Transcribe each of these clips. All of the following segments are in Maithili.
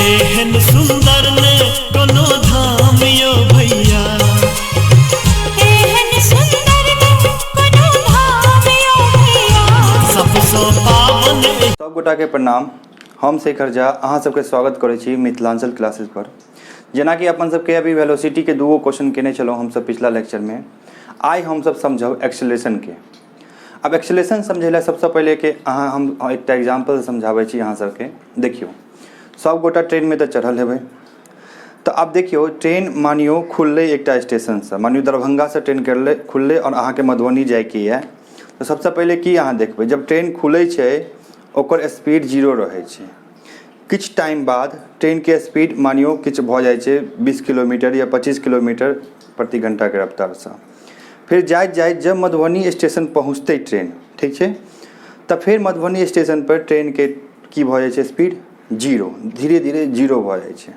एहन सुन्दर ने कोनो धाम यो भैया। एहन सुन्दर ने कोनो धाम यो भैया। सबसँ पावन। सब गोटाके प्रणाम। हम शेखर झा अहाँ सबके स्वागत करै छी मिथिलांचल क्लासेस पर। जेनाकि अपन सबके अभी वेलोसिटीके दूगो क्वेश्चन केने छलहुँ हमसब पिछला लेक्चरमे, आइ हमसब समझब एक्सेलरेशनके। आब एक्सेलरेशन समझै लए सबसँ पहिले के अहाँ हम एकटा एग्जाम्पल समझाबै छी अहाँ सबके। देखियौ, सब गोटा ट्रेनमे तऽ चढ़ल हेबै, तऽ आब देखियौ ट्रेन मानियौ खुललै एकटा स्टेशनसँ, मानियौ दरभंगासँ ट्रेन करलै खुललै आओर अहाँके मधुबनी जाइके यऽ, तऽ सबसँ पहिले की अहाँ देखबै? जब ट्रेन खुलै छै ओकर स्पीड जीरो रहै छै। किछु टाइम बाद ट्रेनके स्पीड मानियौ किछु भऽ जाइ छै 20 किलोमीटर या 25 किलोमीटर प्रति घण्टाके रफ्तारसँ। फेर जाइत जाइत जब मधुबनी स्टेशन पहुँचतै ट्रेन, ठीक छै, तऽ फेर मधुबनी स्टेशनपर ट्रेनके की भऽ जाइ छै? स्पीड जीरो, धीरे धीरे जीरो भऽ जाइ छै।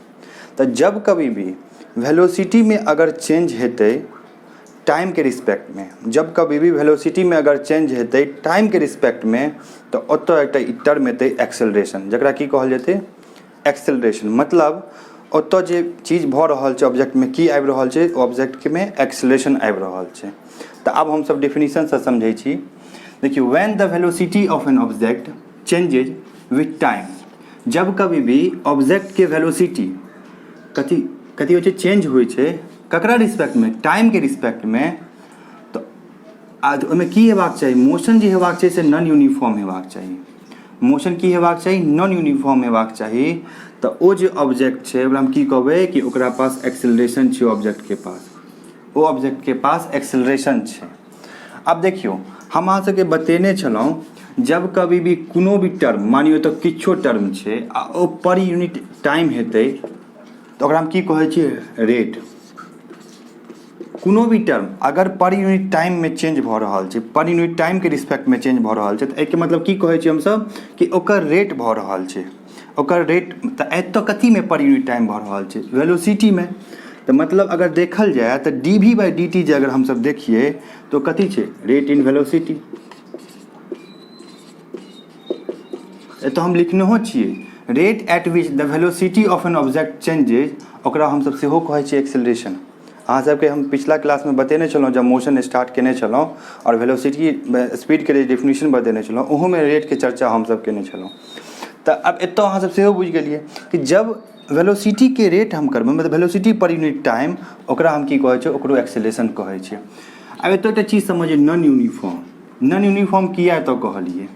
तऽ जब कभी भी वेलोसिटीमे अगर चेंज हेतै टाइमके रिस्पेक्टमे, जब कभी भी वेलोसिटीमे अगर चेंज हेतै टाइमके रिस्पेक्टमे, तऽ ओतऽ एकटा ई टर्म एतै एक्सेलरेशन, जकरा की कहल जेतै? एक्सेलरेशन। मतलब ओतऽ जे चीज भऽ रहल छै, ऑब्जेक्टमे की आबि रहल छै, ओ ऑब्जेक्टमे एक्सेलरेशन आबि रहल छै। तऽ आब हमसब डेफिनेशनसँ समझै छी। देखियौ, when the velocity of an object changes with time, जब कभी भी ऑब्जेक्टके वेलोसिटी कथी कथी होइ छै? चेंज होइ छै। ककरा रिस्पेक्टमे? टाइमके रिस्पेक्टमे। तऽ आ ओहिमे की हेबाक चाही? मोशन जे हेबाक चाही से नॉन यूनिफॉर्म हेबाक चाही। मोशन की हेबाक चाही? नॉन यूनिफॉर्म हेबाक चाही। तऽ ओ जे ऑब्जेक्ट छै ओकरा हम की कहबै? कि ओकरा पास एक्सेलरेशन छै, ऑब्जेक्टके पास, ओ ऑब्जेक्टके पास एक्सेलरेशन छै। आब देखियौ, हम अहाँ सबके बतेने छलहुँ, जब कभी भी कोनो भी टर्म, मानियौ तऽ किछो टर्म छै आ ओ पर यूनिट टाइम हेतै, तऽ ओकरा हम की कहै छियै? रेट। कोनो भी टर्म अगर पर यूनिट टाइममे चेंज भऽ रहल छै, पर यूनिट टाइमके रिस्पेक्टमे चेंज भऽ रहल छै, तऽ एहिके मतलब की कहै छियै हमसब? कि ओकर रेट भऽ रहल छै, ओकर रेट। तऽ एतऽ कथीमे पर यूनिट टाइम भऽ रहल छै? वेलोसिटीमे। तऽ मतलब अगर देखल जाय तऽ D V by D T जे अगर हमसब देखियै तऽ ओ कथी छै? Rate in velocity. एतऽ हम लिखनेहो छियै, rate at which the velocity of an object changes, ओकरा हमसब सेहो कहै छियै एक्सेलरेशन। अहाँ सबके हम पिछला क्लासमे बतेने छलहुँ, जब मोशन स्टार्ट केने छलहुँ आओर वेलोसिटी स्पीडके जे डेफिनेशन बतेने छलहुँ, ओहोमे रेटके चर्चा हमसब केने छलहुँ। तऽ आब एतऽ अहाँ सब सेहो बुझि गेलियै कि जब वेलोसिटीके रेट हम करबै, मतलब वेलोसिटी पर यूनिट टाइम, ओकरा हम की कहै छियै? ओकरो एक्सेलरेशन कहै छियै। आब एतऽ एकटा चीज समझियौ, नॉन यूनिफॉर्म। नॉन यूनिफॉर्म किया एतऽ कहलियै?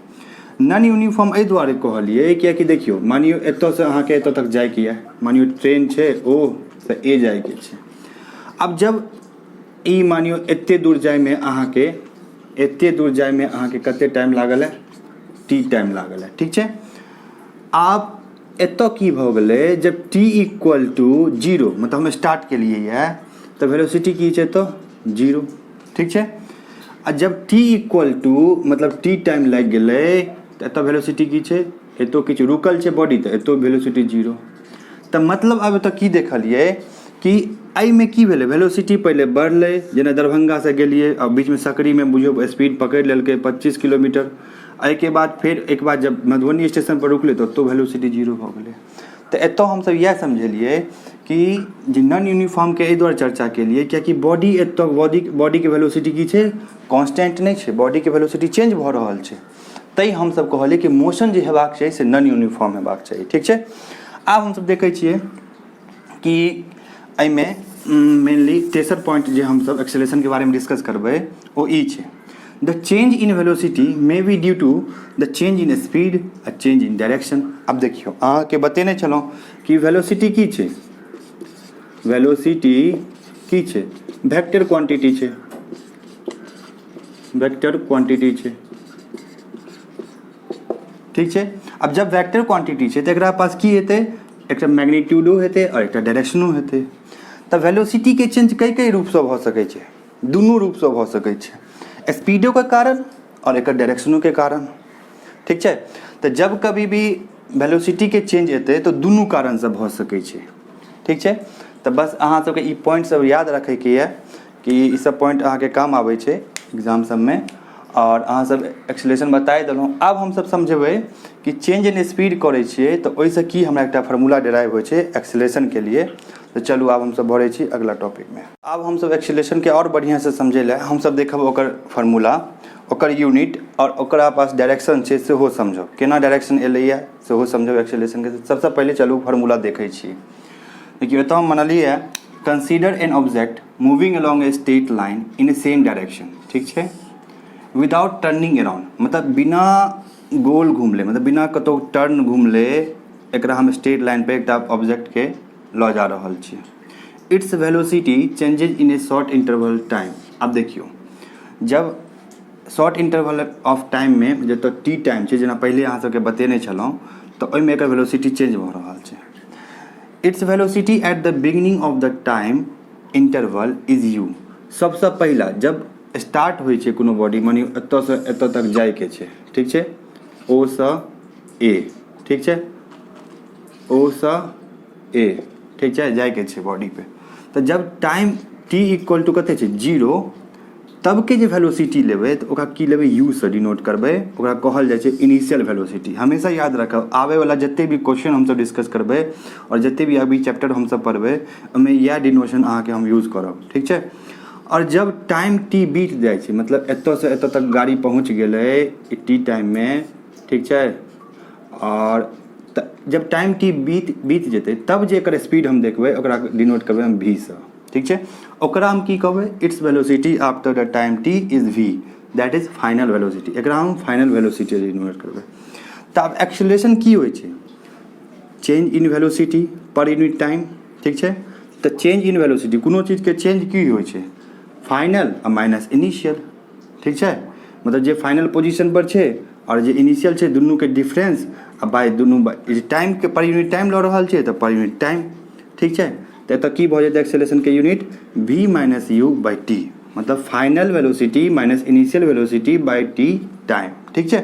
नॉन यूनिफॉर्म एहि दुआरे कहलियै कियाकि देखियौ, मानियौ एतऽसँ अहाँके एतऽ तक जाइके यऽ, मानियौ ट्रेन छै ओ सँ ए जाइके छै। आब जब ई मानियौ एते दूर जाइमे अहाँके, एते दूर जाइमे अहाँके कते टाइम लागल है? टी टाइम लागल है, ठीक छै। आब एतऽ की भऽ गेलै? जब टी इक्वल टू जीरो, मतलब हम स्टार्ट केलियै यऽ, तऽ वेलोसिटी की छै एतऽ? जीरो, ठीक छै। आ जब टी इक्वल टू, मतलब टी टाइम लागि गेलै, तऽ एतऽ वेलोसिटी की छै? एतौ किछु रुकल छै बॉडी, तऽ एतौ वेलोसिटी जीरो। तऽ मतलब आब एतऽ की देखलियै कि एहिमे की भेलै? वेलोसिटी पहिले बढ़लै, जेना दरभंगासँ गेलियै आ बीचमे सकरीमे बुझियौ स्पीड पकड़ि लेलकै 25 किलोमीटर। एहिके बाद फेर एक बार जब मधुबनी स्टेशनपर रुकलै, तऽ ओतौ वेलोसिटी जीरो भऽ गेलै। तऽ एतऽ हमसब इएह समझेलियै कि जे नॉन यूनिफॉर्मके एहि दुआरे चर्चा केलियै कियाकि बॉडी एतऽ बॉडीके वेलोसिटी की छै? कॉन्स्टेंट नहि छै, बॉडीके वेलोसिटी चेंज भऽ रहल छै। तैँ हमसब कहलियै कि मोशन जे हेबाक चाही से नॉन यूनिफॉर्म हेबाक चाही, ठीक छै। आब हमसब देखै छियै कि एहिमे मेनली तेसर पॉइंट जे हमसब एक्सेलरेशनके बारेमे डिस्कस करबै ओ ई छै, the change in velocity may be due to the change in speed आ चेंज इन डायरेक्शन। आब देखियौ, अहाँके बतेने छलहुँ कि वेलोसिटी की छै। वेलोसिटी की छै? वेक्टर क्वांटिटी छै, वेक्टर क्वांटिटी छै, ठीक छै। आब जब वेक्टर क्वांटिटी छै तऽ एकरा पास की हेतै? एकटा मैग्नीट्यूडो हेतै आओर एकटा डायरेक्शनो हेतै। तऽ वेलोसिटीके चेंज कई कई रूपसँ भऽ सकै छै, दुनू रूपसँ भऽ सकै छै, स्पीडोके कारण आओर एकर डायरेक्शनोके कारण, ठीक छै। तऽ जब कभी भी वेलोसिटीके चेंज एतै तऽ दुनू कारणसँ भऽ सकै छै, ठीक छै। तऽ बस अहाँ सबके ई पॉइंट सब याद रखैके यऽ कि ई सब पॉइंट अहाँके काम आबै छै एग्जाम सबमे। आओर अहाँसभ एक्सलेशन बताए देलहुँ। आब हमसभ समझबै कि चेंज इन स्पीड करै छियै तऽ ओहिसँ की हमरा एकटा फार्मूला डिराइव होइ छै एक्सलेशनके लिए। तऽ चलू, आब हमसभ बढ़ै छी अगिला टॉपिकमे। आब हमसभ एक्सलेशनके आओर बढ़िआँसँ समझै लए हमसभ देखब ओकर फार्मूला, ओकर यूनिट आओर ओकरा पास डायरेक्शन छै सेहो समझब, केना डायरेक्शन एलैए सेहो समझब एक्सलेशनके। सबसँ पहिले चलू, फार्मूला देखै छी। देखियौ, एतऽ हम मनलियै, consider an object moving along a straight line in a same direction, ठीक छै, विदाउट टर्निंग अराउंड, मतलब बिना गोल घुमले, मतलब बिना कतहु टर्न घुमले एकरा हम स्ट्रेट लाइन पे एकटा ऑब्जेक्टके लऽ जा रहल छी। Its velocity changes in a short interval time. आब देखियौ, जब शॉर्ट इंटरवल ऑफ टाइममे, जतऽ टी टाइम छै, जेना पहिले अहाँ सबके बतेने छलहुँ, तऽ ओहिमे एकर वेलोसिटी चेंज भऽ रहल छै। Its velocity at the beginning of the time interval is u. सबसँ पहिला जब स्टार्ट होइ छै कोनो बॉडी, मानियौ एतऽसँ एतऽ तक जाइके छै, ठीक छै, ओसँ ए, ठीक छै, ओसँ ए, ठीक छै, जाइके छै बॉडी पे, तऽ जब टाइम टी इक्वल टू कते छै? जीरो। तबके जे वेलोसिटी लेबै तऽ ओकरा की लेबै? You से डिनोट करबै। ओकरा कहल जाइ छै इनिशियल वेलोसिटी। हमेशा याद रखब, आबैवला जते भी क्वेश्चन हमसब डिस्कस करबै आओर जते भी अभी चैप्टर हमसब पढ़बै, ओहिमे इएह डिनोशन अहाँके हम यूज करब, ठीक छै? आओर जब टाइम टी बीत जाइ छै, मतलब एतऽसँ एतऽ तक गाड़ी पहुँच गेलै टी टाइममे, ठीक छै, आओर जब टाइम टी बीत बीत जेतै, तब जे एकर स्पीड हम देखबै, ओकरा डिनोट करबै हम भी सँ, ठीक छै? ओकरा हम की कहबै? Its velocity after the time t is v, that is final velocity. एकरा हम फाइनल वेलोसिटी डिनोट करबै। तऽ आब एक्सेलरेशन की होइ छै? Change in velocity per unit time, ठीक छै? तऽ चेंज इन वेलोसिटी, कोनो चीजके चेंज की होइ छै? फाइनल आ माइनस इनिशियल, ठीक छै? मतलब जे फाइनल पोजिशन पर छै आओर जे इनिशियल छै, दुनूके डिफरेंस आ बाय दुनू टाइमके पर यूनिट टाइम लऽ रहल छै, तऽ पर यूनिट टाइम, ठीक छै? तऽ एतऽ की भऽ जेतै एक्सेलेरेशनके unit? V minus u by t, मतलब final velocity minus initial velocity by t time, ठीक छै?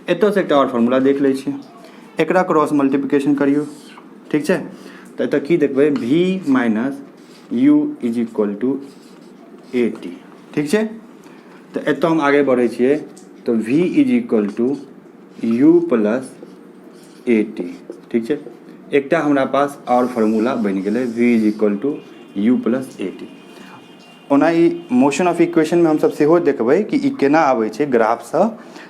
एतऽसँ एकटा आओर फॉर्मूला देख लै छी। एकरा क्रॉस मल्टीप्लिकेशन करियौ, ठीक छै? तऽ एतऽ की देखबै? V minus u is equal to a t, ठीक छै? तऽ एतऽ हम आगे बढ़ै छियै, तऽ v is equal to u plus a t, ठीक छै? एकटा हमरा पास आओर फॉर्मूला बनि गेलै, v is equal to u plus a t. ओना ई मोशन ऑफ इक्वेशनमे हमसब सेहो देखबै कि ई केना आबै छै ग्राफसँ,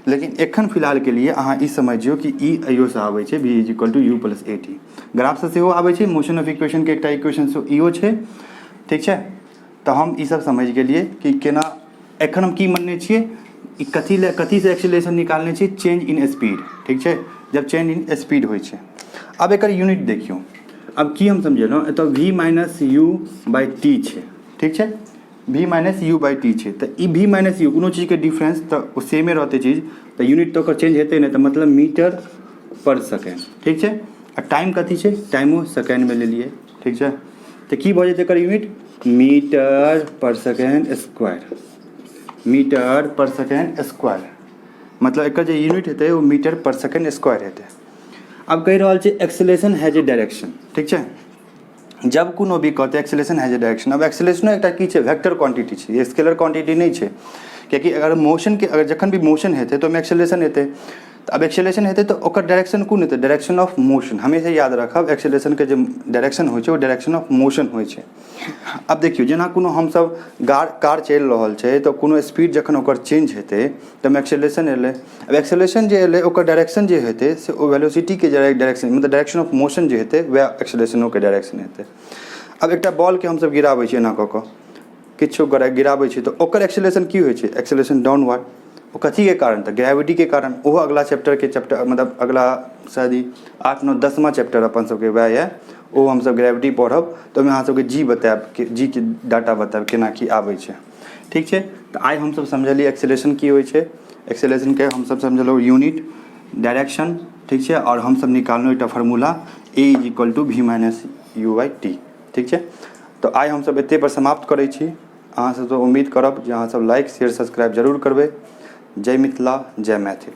लेकिन एखन फिलहालके लिए अहाँ ई समझियौ कि ई अहियोसँ आबै छै। V is equal to u plus a t ग्राफसँ सेहो आबै छै, मोशन ऑफ इक्वेशनके एकटा इक्वेशन इहो छै, ठीक छै? तऽ हम ई सब समझि गेलियै कि केना। एखन हम की मानने छियै? ई कथी लए, कथीसँ एक्सेलरेशन निकालने छियै? चेंज इन स्पीड, ठीक छै? जब चेंज इन स्पीड होइ छै। आब एकर यूनिट देखियौ। आब की हम समझेलहुँ? एतऽ v minus u by t छै, ठीक छै? V minus u by t छै, तऽ ई भी माइनस यू, कोनो चीजके डिफरेंस तऽ ओ सेमे रहतै चीज, तऽ यूनिट तऽ ओकर चेंज हेतै नहि, तऽ मतलब मीटर पर सेकेंड, ठीक छै? आ टाइम कथी छै? टाइमो सेकेंडमे लेलियै, ठीक छै? तऽ की भऽ जेतै एकर unit? Metre per second square, metre per second square. मतलब एकर जे यूनिट हेतै, ओ मीटर पर सेकेंड स्क्वायर हेतै। आब कहि रहल छै एक्सेलेरेशन हैज ए डायरेक्शन, ठीक छै? जब कोनो भी कहतै एक्सेलेरेशन हैज ए डायरेक्शन, आब एक्सेलेरेशनो एकटा की छै? वेक्टर क्वांटिटी छै, स्केलर क्वांटिटी नहि छै, कियाकि अगर मोशनके अगर जखन भी मोशन हेतै तऽ ओहिमे एक्सेलेरेशन हेतै। तऽ आब एक्सेलेरेशन हेतै तऽ ओकर डायरेक्शन कोन हेतै? Direction of motion. हमेशा याद राखब, एक्सेलेरेशनके जे डायरेक्शन होइ छै, ओ डायरेक्शन ऑफ मोशन होइ छै। आब देखियौ, जेना कोनो हमसब कार चलि रहल छै, तऽ कोनो स्पीड जखन ओकर चेंज हेतै, तऽ ओहिमे एक्सेलेरेशन एलै। आब एक्सेलेरेशन जे एलै, ओकर डायरेक्शन जे हेतै से ओ वेलोसिटीके डायरेक्शन, मतलब डायरेक्शन ऑफ मोशन जे हेतै, वएह एक्सेलेरेशनोके डायरेक्शन हेतै। आब एकटा बॉलके हमसब गिराबै छियै, एना कऽ कऽ किछो गिराबै छियै, तऽ ओकर एक्सेलेरेशन की होइ छै? Acceleration downward. ओ कथीके कारण? तऽ ग्रेविटीके कारण। ओहो अगला चैप्टरके चैप्टर, मतलब अगला शायद ई 8, 9, 10मा चैप्टर अपन सबके वएह यऽ। ओ हमसब ग्रेविटी पढ़ब, तऽ ओहिमे अहाँ सबके जी बतायब, जीके डाटा बतायब, केना की आबै छै, ठीक छै? तऽ आइ हमसब समझलियै एक्सेलेरेशन की होइ छै। एक्सेलेरेशनके हमसब समझलहुँ यूनिट, डायरेक्शन, ठीक छै? आओर हमसब निकाललहुँ एकटा formula, a is equal to v minus u by t, ठीक छै? तऽ आइ हमसब एते पर समाप्त करै छी। अहाँ सबसँ उम्मीद करब जे अहाँसब लाइक, शेयर, सब्सक्राइब जरूर करबै। जय मिथिला, जय मैथिल।